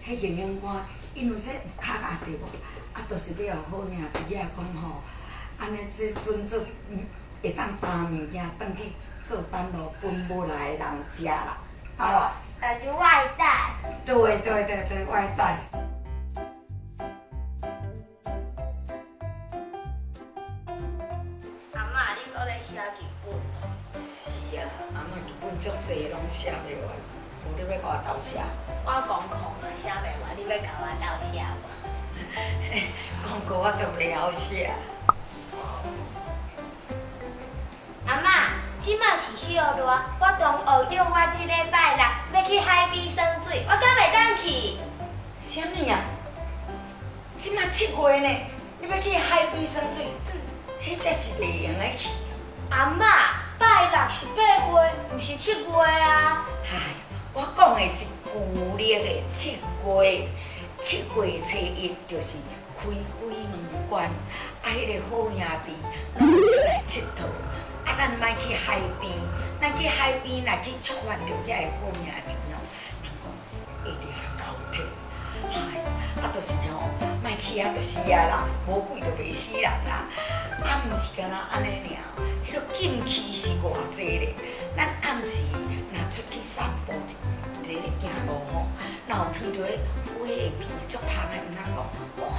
彼營養官因為這有較壓對無？啊，就是欲予好兄弟仔講吼，按呢這準做會當擔物件轉去做等路分無來的人食啦，知無？就是外帶。對對對對，外帶。阿嬤，你閣咧寫劇本？是啊，阿嬤劇本足濟，攏寫袂完，無你欲共我鬥寫？我功課嘛寫袂完，你欲共我鬥寫無？功課我都袂曉寫。阿嬤，這馬是歇熱，我同學約我這禮拜六欲去海邊耍水，我敢會當去？啥物啊？這馬7月呢，你欲去海邊耍水？彼才是袂用得去。阿嬤，拜六是8月，毋是七月啊。唉，我講的是舊曆的七月，7月初1就是開鬼門關，啊，彼個好兄弟攏會出來𨑨迌。啊，咱莫去海邊，咱去海邊若去觸犯著遐个好兄弟吼，人講會掠交替。唉，啊，就是吼，莫去遐就是啊啦，無鬼就袂死人啦。啊，毋是干焦按呢爾，彼个禁區是偌濟咧。咱暗時若出去散步，佇咧行路吼，若有聞著彼花的味足芳的，毋通講哇，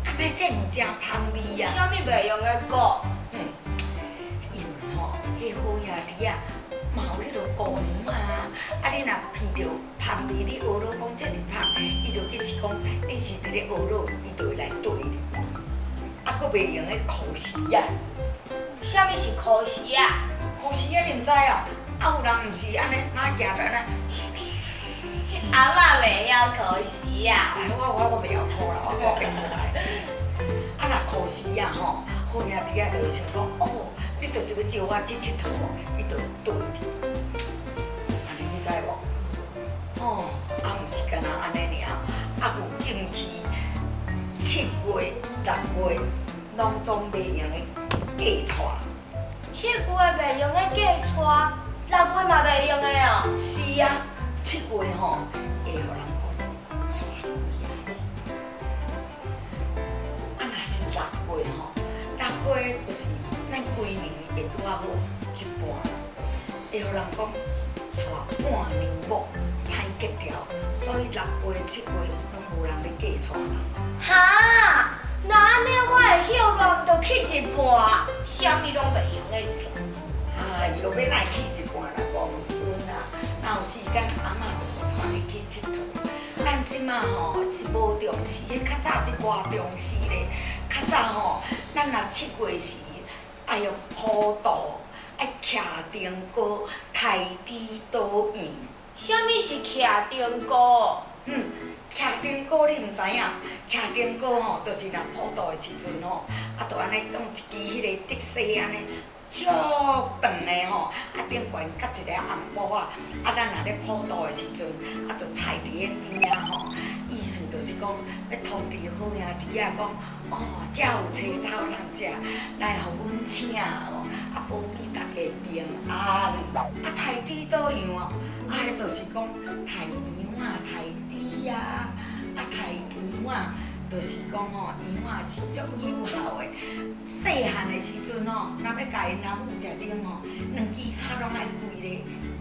按呢這毋誠芳味啊。啥物袂用得講？因為吼，彼好兄弟仔嘛有彼落姑娘啊。啊，你若聞著芳味，你學老講遮爾芳，伊就其實講你是佇咧學老，伊就會來對你。啊，閣袂用得箍匙仔。啥物是箍匙仔？箍匙仔你毋知哦？啊，有人毋是按呢，若行著按呢。阿嬤袂曉箍匙仔。哎，我袂曉箍啦，我箍袂出來。啊，若箍匙仔吼，好兄弟仔就會想講，哦，你就是欲招我去𨑨迌哦，伊就會對你。按呢你知無？哦，啊，毋是干焦按呢爾，啊有禁區，7月、6月攏總袂用得嫁娶。7月袂用得嫁娶，6月嘛袂用得哦。是啊，七月吼會予人講娶鬼仔某。啊，若是六月吼，六月就是咱規年會拄仔好一半，會予人講娶伴娘某，歹結條，所以六月、7月攏無人欲嫁娶人。哈，那按呢我的歇熱毋就去一半，啥物攏袂用得做。哎喲，欲哪會去一半啦，戇孫啊！若有時間，阿嬤就帶你去𨑨迌。咱這馬吼是無重視，彼較早是偌重視咧。較早吼，咱若七月時愛欲普渡，愛徛燈篙，刣豬搗羊。啥物是徛燈篙？徛燈篙你毋知影？徛燈篙吼，就是若普渡的時陣吼，啊，就按呢用一支彼个竹絲按呢足長的吼，啊頂懸佮一个紅布仔，啊咱若咧普渡的時陣，啊就踩佇彼邊仔吼，意思就是講欲通知好兄弟仔講，哦，遮有青草通食，來予阮請哦，啊保庇大家平安。啊刣豬搗羊哦，啊彼就是講刣羊仔、刣豬啊，啊刣羊仔，就是講吼，羊仔是足友好的。細漢的時陣吼，若欲共𪜶阿母食奶吼，兩支跤攏愛跪咧，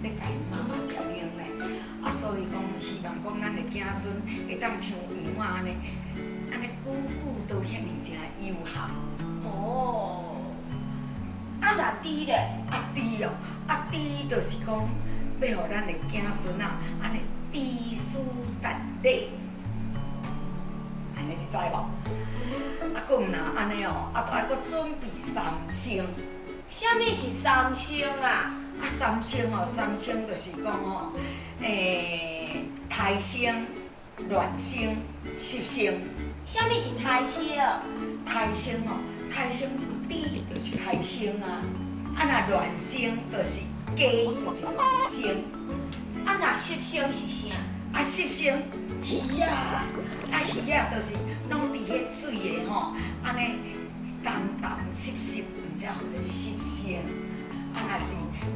咧共𪜶媽媽食奶呢。啊，所以講希望講咱的子孫會當像羊仔按呢，按呢久久都遐爾誠友好。哦，啊若豬咧？啊豬哦，啊豬就是講欲予咱的子孫啊，按呢知書達理。按呢你知無？啊，閣毋若按呢哦，啊，都愛閣準備三牲。啥物是三牲啊？啊，三牲哦，三牲就是講吼，胎生、卵生、濕生。啥物是胎生？胎生哦，胎生豬就是胎生啊。啊，若卵生就是雞，就是卵生。啊，若濕生是啥？啊，濕生魚仔，啊魚仔就是攏佇彼水的吼，按呢澹澹濕濕，毋才號做濕生。啊，若是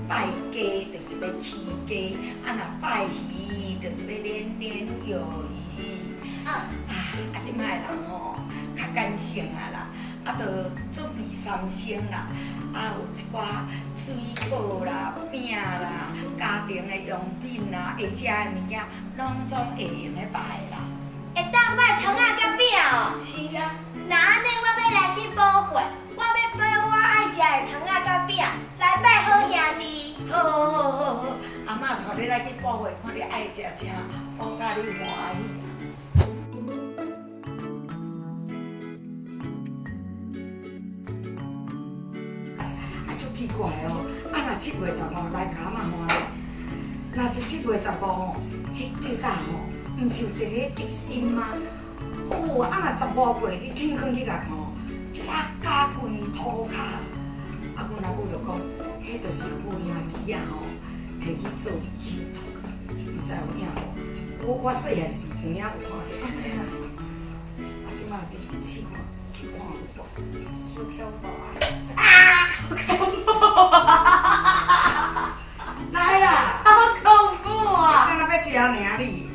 拜雞，就是欲起雞；啊，若拜魚，就是欲年年有餘。啊，啊，這擺的人吼，較簡省啊啦，啊，就準備三牲啦，啊，有一寡水果啦、餅啦、家庭的用品啦、會食的物件，攏總會用得拜的啦。會當拜糖仔佮餅哦。是啊。若按呢，我欲來去補貨，我欲買我愛食的糖仔佮餅來拜好兄弟。好好好好好，阿嬤帶你來去補貨，看你愛食啥，補甲你歡喜。啊，足奇怪哦！啊，若7月15來共阿嬤看咧，若是七月十五吼，彼這個吼，毋是有一个竹心嗎？哦，啊若十五過，你天光去共看，落甲規塗跤。啊，阮阿母就講，彼就是好兄弟仔吼，提去做寄託，毋知有影無？我細漢時有影有看著按呢啦。啊，這擺你試看去看有無？好恐怖啊！啊，好恐怖啊！來啦！好恐怖啊！敢若欲食爾你。